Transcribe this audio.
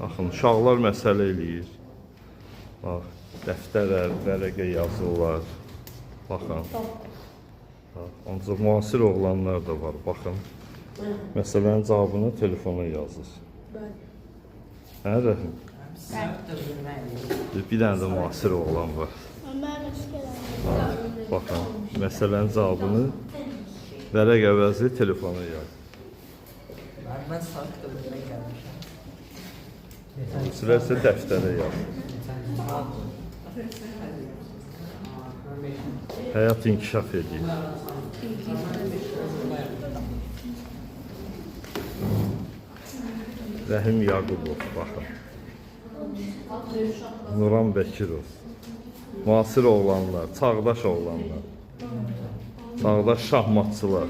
Baxın, uşaqlar məsələ eləyir. Bax, dəftərə, vərəqə yazırlar. Baxın. Bax, ancaq müasir oğlanlar da var, baxın. Məsələnin cavabını telefona yazır. Hə, Rəhim? Bir dənə də müasir oğlan var. Baxın, məsələnin cavabını vərəq əvəzi telefona yazır. Mən Sarıq dövründən gəlmişəm. Sürəsə dəftərə yazır. Həyat inkişaf edir. Rəhim Yaqubov, baxın. Nuran Bəkirov. Müasir oğlanlar, çağdaş oğlanlar. Çağdaş şahmatçılar.